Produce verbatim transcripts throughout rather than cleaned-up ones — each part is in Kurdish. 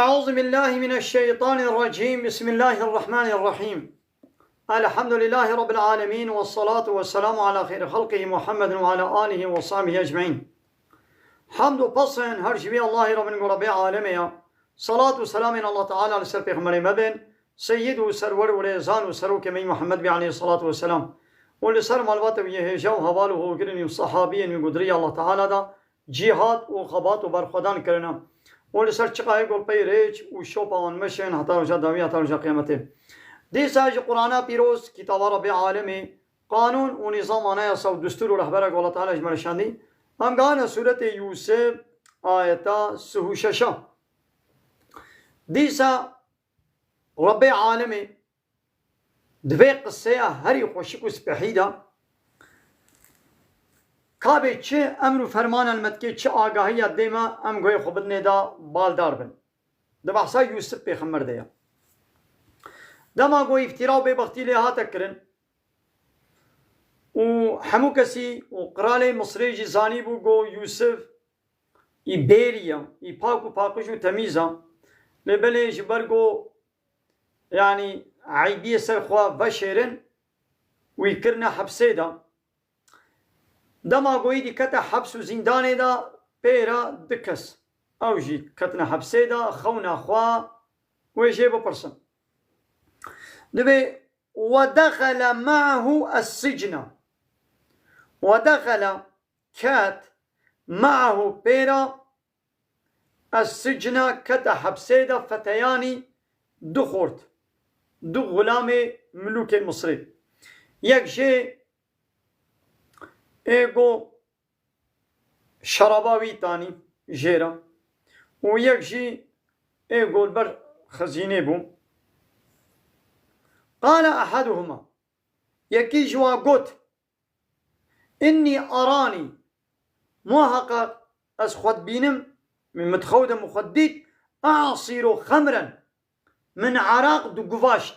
أعوذ بالله من الشيطان الرجيم. بسم الله الرحمن الرحيم. الحمد لله رب العالمين، والصلاة والسلام على خير خلقه محمد وعلى آله وصحبه أجمعين. Hamd û pesên her ji vî Allahî re bin ku Rebê alemê ya. Salat û selamên Allah Teala li ser pêxemberê me bên, seyyid û serwer û rêzan û serokê me yî Muhammed bî aleyhissalatu vesselam. Û li ser malbata wî yê hêja û heval û hogirên wî û sehabiyên wî ku di rêya Allah Teala da cîhad û xebat û berxwedan kirine. Û li ser çiqa hê ku li pey rêç û şopa wan meşên heta roja dawî, heta roja qiyametê. Dîsa ji Qur'ana pîroz, kitaba Rebê alemê, qanûn û nîzam, anayasa û destûr û rehbera ku Allah Teala ji me re şandî, em gihane sûretê Yûsif, ayeta sih û şeşa. Dîsa Rebê alemê di vê qiseya herî xweşik û spehî de, ka bê çi emr û fermana li me dike, çi agahiya dê me, em guhê xwe bidinê de baldar bin. Di behsa Yûsif pêxember de ye. Dema ku îftira û bêbextî lê hate kirin û hemû kesî û qiralê Misirê jî zanîbû ku Yûsif î bêrî ye, î pak û paqij û temîz e. Lê belê ji ber ku, yanî, eybiyê ser xwe veşêrin, wî kirine hepsê de. Dema ku êdî kete heps û zîndanê de, pê re du kes. Ew jî ketine hepsê de, xewna xwe wê jê bipirsin. Dibê: "Ve dexele ma'ahu es-sicne." "Ve dexele", ket, "ma'ahu", pê re, "es-sicne", kete hepsê de, "feteyanî", du xort, du xulamê milûkê Misrê. Yek jê ê ku şeraba wî tanî jê re û yek jî ê ku li ber xezînê bû. Qale ehaduhuma, yekî ji wan got: "Innî eranî", muheqeq ez xwe dibînim, min, min xew de min xwe dît, "e'sîru xemren", min eraq diguvaşt.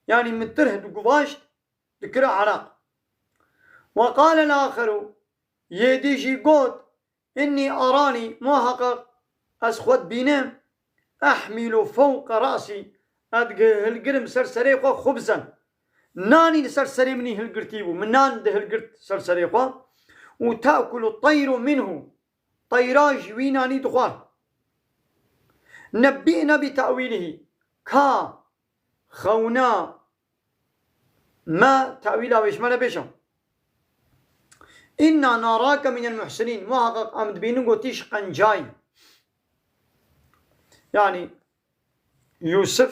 Yanî min tirh diguvaşt, dikira eraq. "Ve qale l-axeru", yê dî jî got: "Innî eranî", muheqeq ez xwe dibînim, "ehmîlu fewqe rasî", ez dihilgirim ser serê xwe xubzen. Nanî li ser serê min î hilgirtî bû. Min nan dihilgirt ser serê xwe. "Û te'kulu teyru minhu", teyra ji wî nanî dixwar. "Nebbî'ne bi te'wîlihî", ka xewna me, tewîla wê ji me re bêje. "Înna narake minel muhsinîn", muheqeq em dibînin ku tî ji qencayî. Yanî Yûsif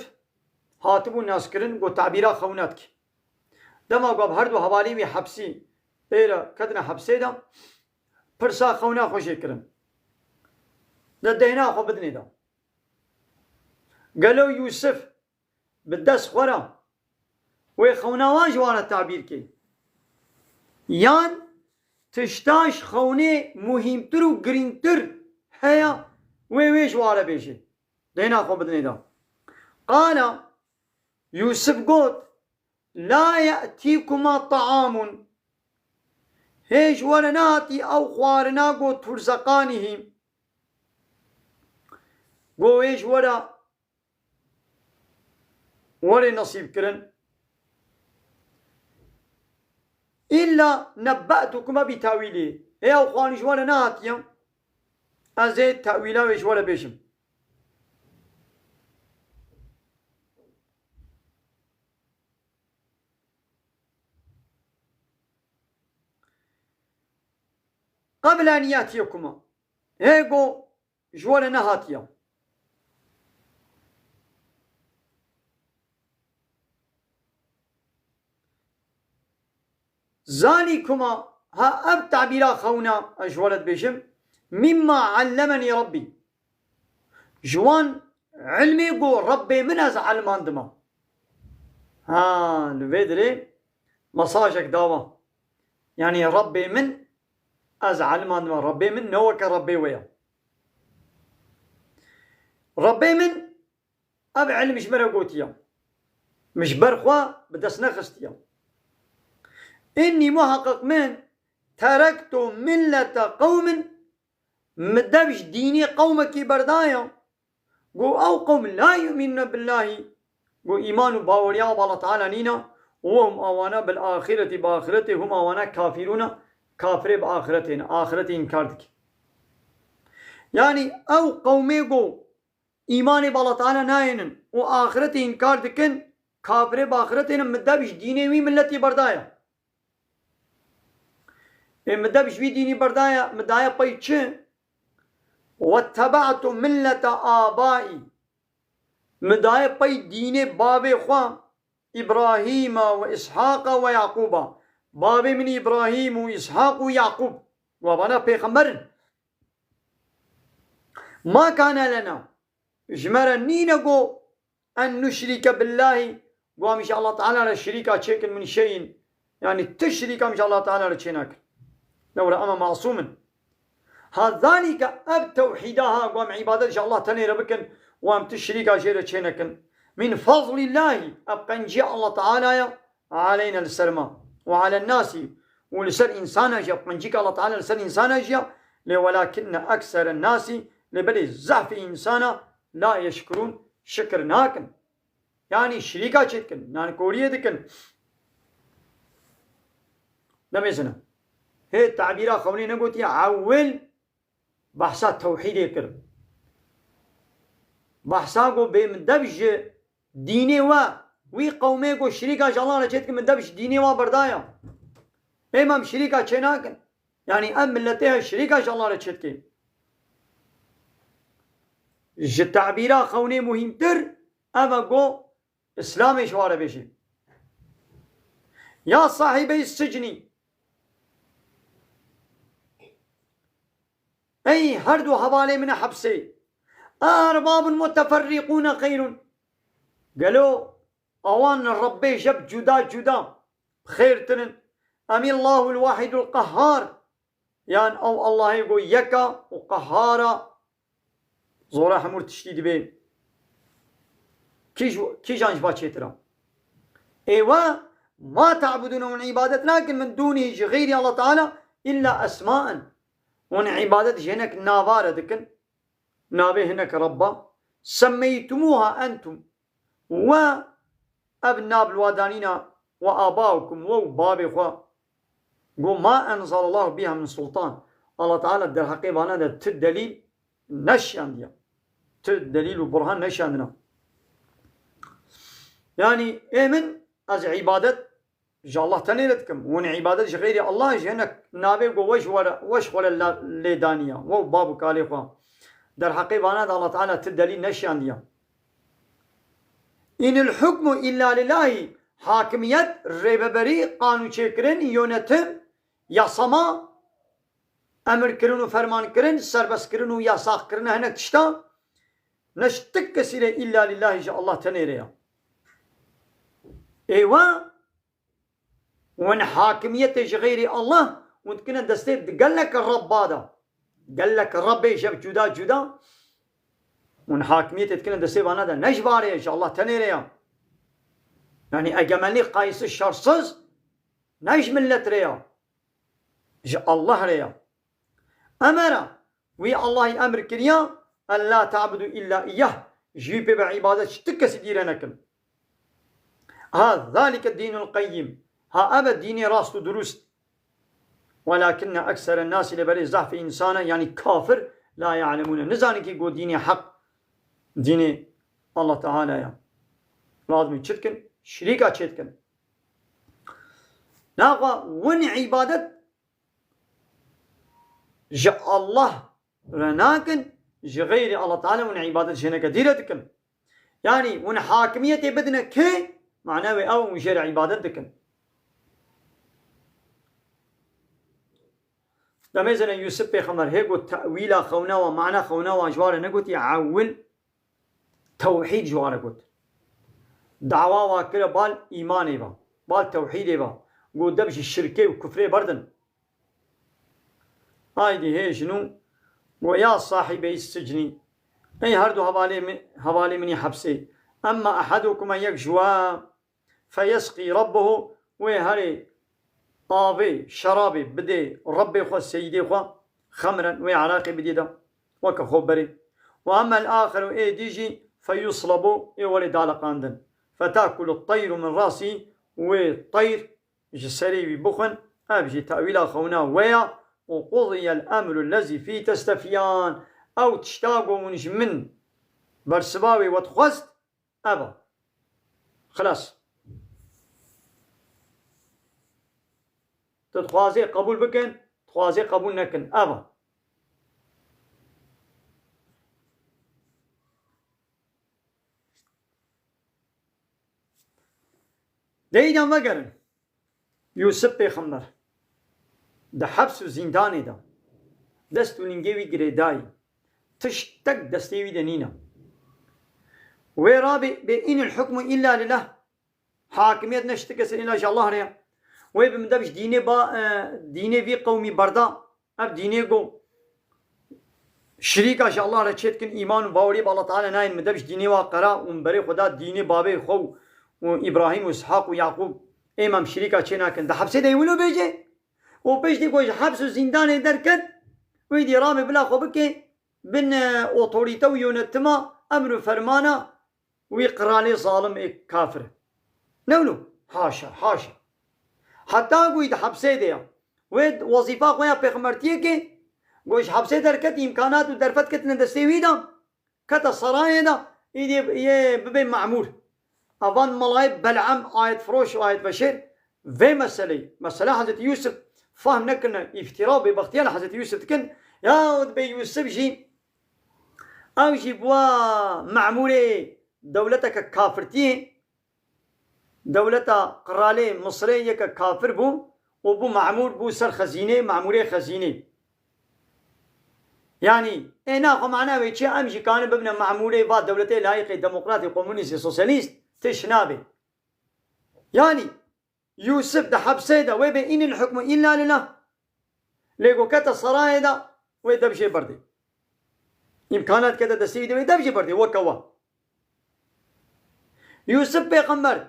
hatibû naskirin ku tabîra xewna dike. Dema ku her du hevalên wî hepsî pê re ketine hepsê de, pirsa xewna xwe jê kirin. De dehna xwe bidinê de. Gelo Yûsif bi dest xwe re wê xewna wan ji wan re tabîr kê? Yan tişta ji xewnê muhîmtir û girîngtir heye, wê wê ji wan re bêjê? Dêna xwe bidinê de. Qala, Yûsif got: "La ye'tîkuma ta'amun." Hê ji we re nehatî ew xwarina ku turzeqanî hî. Ku wê ji we re werê nesîb kirin. "Îlla nebbe'tukuma bi tawîlî." Hê ew xwarin ji we re nehatiye, ez ê tewîla wê ji we re bêjim. "Qeble en yatiyekuma." Hê go ji we re nehatiye. "Zalikuma", ha ev tabîra xewna ez ji we re dibêjim, "mimma allemenî Rabbî." Ji wan ilmê ku Rebbê min ez elimandime. Ha, li vê dirê mesajek dawa. Yanî Rebbê min ez elimandime. Rebbê min ne weke Rebbê we ye. Rebbê min ev ilm ji me re gotiye. Min ji ber xwe bi dest nexistiye. "Innî muheqeq min terektu millete qewmin", min dev ji dînê qewmekî berdaya, Go ew qewm la yu'minune billahî, go îman û baweriya bi Allah Teala nîne, û hum awana bil axireti, bi axiretê hum awana kafirûne, kafirê bi axiretê ne, axiretê înkar dike. Yanî ew qewmê go îmanê bi Allah Teala nayênin û axiretê înkar dikin, kafirê bi axiretê ne, min dev ji dînê wî miletî berdaye. Ê min dev ji wî dînî berdaye, min daye pey çi? Wetteba'tu millete abaî. Min daye pey dînê bavê xwe, Îbrahîma we Îshaqa we Yaqûba. Bavê min Îbrahîm û Îshaq û Yaqûb. Wa vana pêxember in. Ma kane lena. Ji me re nîne go en nuşrike billahî, go em ji Allah Teala re şirîka çêkin min şeyin. Yanî tu şirîka em ji Allah Teala re çênakin. Lewra em masûm in. Ha zalîke ev tewhîda ha, go em îbadet ji Allah tenê re bikin, û em tu şirîka jê re çênekin. Min fazlîllahî, ev qenciya Allah Teala ya, aleyna li ser me. Û alen nasî, û li ser însana jî, ev qencîka Allah Teala li ser însana jî ya, lê welakinne ekseren nasî, lê belê zehfê însana la yeşkurûn, şikir nakin. Yanî şirîka çê dikin, nankoriyê dikin. Demêzine. Hê tabîra xewnê negotiye, ewil behsa tewhîdê kir. Behsa go bê min dev ji dînê we, wî qewmê go şirîka ji Allah re çê dikin, min dev ji dînê we berdaya. Ê me em şirîka çê nakin. Yanî ev miletê he şirîka ji Allah re çê dike. Ji tabîra xewnê muhîmtir ev e go Îslamê ji wa re bêjî. Ya sahîbey sicnî. Ey her du hevalê min ê hepsê. Erbabun muteferrîqûne xeyrun. Gelo awan Rebbê jeb cuda cuda xêrtir in? Emî Allahul Wahidul Qehhar. Yan ew Allahê go yek a û qehhar a, zora hemû tiştî dibê. Kîj, kîjan ji va çêtir a? Ê we ma ta'budûne, hûn îbadet nakin min dûnî ji xeyrî Allah Teala îlla esmaen. Hûn îbadet ji hinek nava re dikin. Navê hinek Rebba. Semmeytumuha entum. We ev nav li wa danîna, we abaukum, we û bavê xwe. Go ma enzalallahu biha min sultan. Allah Teala derheqê vana de ti delîl neşiyandiya. Ti delîl û burhan neşiyandina. Yanî ê min ez îbadet ji Allah tenê re dikim. Hûn îbadet ji xeyrî Allah, ji hinek navê go weş were, weş xwe re la-, lê daniya. We û bab û kalê xwe. Derheqê vana de Allah Teala ti delîl neşiyandiya. Înil hukmu illa lillahî. Hakimiyet, rêveberî, qanûnçêkirin, yönetim, yasama, emirkirin û fermankirin, serbestkirin û yasaqkirin, hinek tişta ne ji ti kesî re îlla lillahî ji Allah tenê re ya. Ê we Hûn hakimiyetê ji xeyrî Allah hûn dikine destê di gelek Rebba de. Gelek Rebbê ji hev cuda cuda. Hûn hakimiyetê dikine destê vana de. Ne ji va re ye, ji Allah tenê re ya. Yanî egemenlî qayîsiz şersiz ne ji millet re ya. Ji Allah re ya. Emera, wî Allahî emr kiriya, "En la ta'budu illa iyyah." Ji wî pê be îbadet ji ti kesî dî re nekin. Ha, zalike dînul qeyyim. Ha, ev e dînê rast û durust. Welakinne ekseren nasi, lê belê zehfê însana, yanî kafir, la ya'lemûne. Nizanin kî go dînê heq, dînê Allah Teala ya. Lazim çi dikin? Şirîka çê dikin. Naxwe win îbadet ji Allah re nakin, ji xeyrî Allah Teala hûn îbadet ji hineke dî re dikin. Yanî hûn hakimiyetê bidine kê? Mana wê ew hûn jê re îbadet dikin. Demê zene Yûsif pêxember hê got tewîla xewna wa, mana xewna wa ji wa re negotî ewil tewhîd ji wa re got. Dawa wa kire bal îmanê va, bal tewhîdê va. Got dev ji şirkê û kufrê berdin. Aydî hê ji nû got ya sahîbey sicnî. Ey her du hevalê min, hevalê min ê hepsê. Emma ehedukuma yek ji we feyesqî Rabbehu, wê herê avê, şerabê bidê Rebbê xwe, Seyîdê xwe, xemren, wê eraqê bidê de, weke xwe berê. Ve emmel axiru, ê dî jî, feyuslabu, ê werê daliqandin. Fetakulu teyru min rasî, wê teyr ji serê wî bixwin, ev jî tewîla xewna we ya, û qudiyel emru lezî fî testefîyan, ew tişta ku hûn ji min bersiva wê we dixwest, ev e. Xilas. Tu dixwazê qebûl bikin, dixwazê qebûl nekin, ev e. Deyî de vegerin. Yûsif pêxember di heps û zîndanê de dest û nîngê wî girêdayî. Tiştek destê wî de nîne. Wê rabê bê, "Înil hukmu îlla lillah." Hakimiyet ne ji ti kesên îlla ji Allah re ye. Wê bi min de bi ji dînê ba, e, dînê vî qewmî berda. Ev dînê ku şirîka ji Allah re çêdikin, îman û bawerî bi Allah Teala nayên, min de bi ji dînê wa qera û min berê xwe da dînê babê xwe û, û Îbrahîm û Îshaq û Yaqûb, ê me em şirîka çê nakin. Di hepsê de yê wilo bêje û piştî ku ji heps û zîndanê derket, wî dî rabê bila xwe bike bin, e, otorîte û yönetima emr û fermana wî qiralê zalim ê kafir. Ne wilo? Haşa, haşa. Heta ku wî di hepsê de ya. Wê wezîfa xwe ya pêxembertiyê ke, ku ji hepsê derket, îmkanat û derfet ketine destê wî de, kete serayê de, îdî yê bibe memûr. Evan melayê Bel'am, ayetfiroş û ayetveşêr vê meseleyê, mesela Hezretî Yûsif fehm nekirine, îftîra û bêbextiya li Hezretî Yûsif dikin, ya dibê Yûsif jî, ew jî bûa memûrê dewleteke kafirtiyê, dewleta qiralê Misirê yeke kafir bû û bû memûr, bû ser xezînê, memûrê xezînê. Yanî, ê naxwe mana wê çi ye, em jî kanin bibine memûrê va dewletê layîqê demokratê, komûnîstê, sosyalîst, tişt nabe. Yanî, Yûsif di hepsê de, wê bê, "Înil hukmu îlla lillah." Lê ku kete serayê de, wê dev jê berdê. Îmkanat kete destê wî de, wê dev jê berdê, weke we. Yûsif pêxember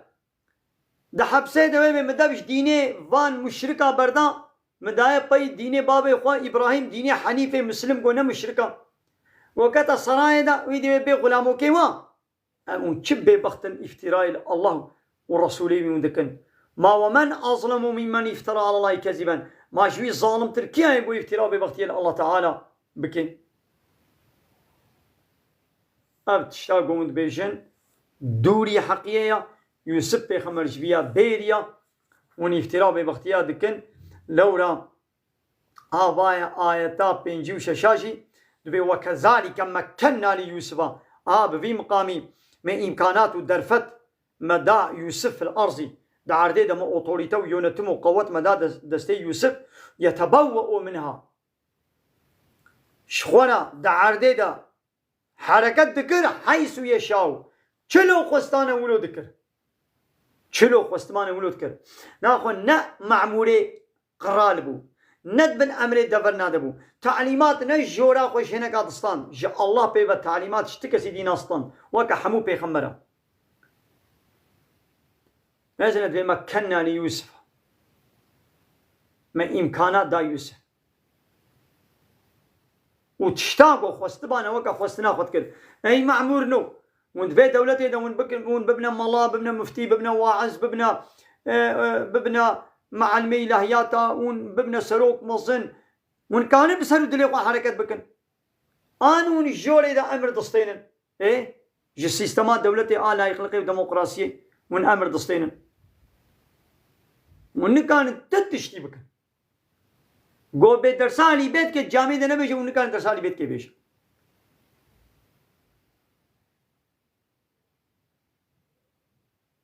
di hepsê de, wê bê, min dev ji dînê van muşrika berda, min daye pey dînê babê xwe Îbrahîm, dînê henîfê, muslim, ku ne muşrika. Ku kete serayê de, wî dê wê bê xulamokê we. Em hûn çi bêbext in, îftîrayê li Allah û Resûlê wî hûn dikin. Ma we men azlemu mimmen îftera alallahî keziben. Ma ji wî zalimtir kî ye ku îftîra bêbextiyê li Allah Teala bike? Ev tişta ku hûn dibêjin, dûrî heqiyê ye. Yûsif pêxember ji vî ya bêrî ya. Hûn îftîra bêbextiya dikin. Lewra Avaye ayeta pêncî û şeşa jî dibê, "Ve kezalike mekkenna li Yûsifa." A, bi vî miqamî me îmkanat û derfet me da Yûsif fil arzî. Di erdê de me otorîte û yönetim û qewet me da des-, destê Yûsif. Yetebewwe'u minha. Ji xwe re di erdê de hereket dikir, heysu yeşaw. Çilo xwestane wilo dikir. Çilo xwestimane wilo dikir. Naxwe ne memûrê qral bû. Ne di bin emrê deverna de bû. Talîmat ne ji jora xwe ji hineka distan. Ji Allah pê ve talîmat ji ti kesî dî nastan. Weke hemû pêxembera. Mezine divê me kenna li Yûsif. Me îmkanat da Yûsif. Û tişta ku xwestibane weke xwestina xwe dikir. Ey memûr no. Hûn di vê dewletê de hûn bikin, hûn bibine mala, bibine muftî, bibine waiz, bibine, e, e, bibine mealimê îlahiyata, hûn bibine serok mezin. Hûn kanin bi ser û dilê xwe hereket bikin. An hûn ji jorê de emir distênin. Ê, ji sîstema dewletê a layîqliqê û demokrasiyê hûn emir distênin. Hûn nikanin ti tiştî bikin. Go bê dersa Elî Bêtkê camê de nebêje, hûn nikanin dersa Elî Bêtkê bêjin.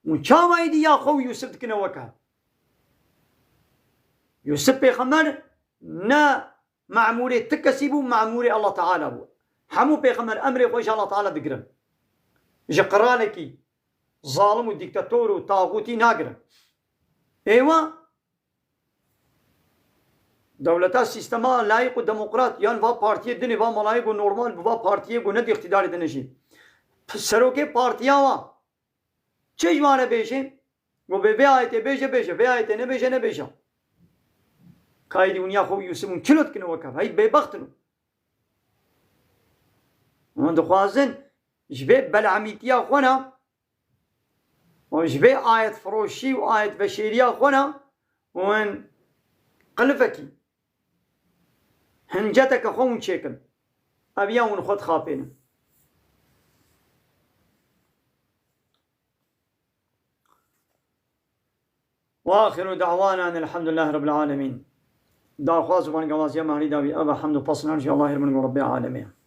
Hûn çawa êdî ya xwe û Yûsif dikine weke? Yûsif pêxember ne memûrê ti kesî bû, memûrê Allah Teala bû. Hemû pêxember emrê xwe ji Allah Teala digirin. Ji qiralekî zalim û dîktator û taxûtî nagirin. Êwa dewleta sîstema layîq û demokrat, yan va partiyê dinê, va melayê ku normal bi va partiyê ku ne di îqtîdarê de ne jî. P-, serokê partiya wa çi ji wan re bêjê? Ku bê vê ayetê bêje, bêje, vê ayetê nebêje, nebêje. Ka êdî hûn ya xwe û Yûsif hûn çilo dikine weke? Hey bêbext in. Hı? Hûn dixwazin ji vê belemîtiya xwe ne û ji vê ayet firoşî û ayet veşêriya xwe ne hûn qilifekî, hinceteke xwe hûn çêkin. Ev ya hûn xwe dixapênin. وآخر دعوانا أن الحمد لله رب العالمين. Daxwaz û bangalaziya mehrî dawî ev e, hemd û pasnan ji Allahê min û Rebbê alemê.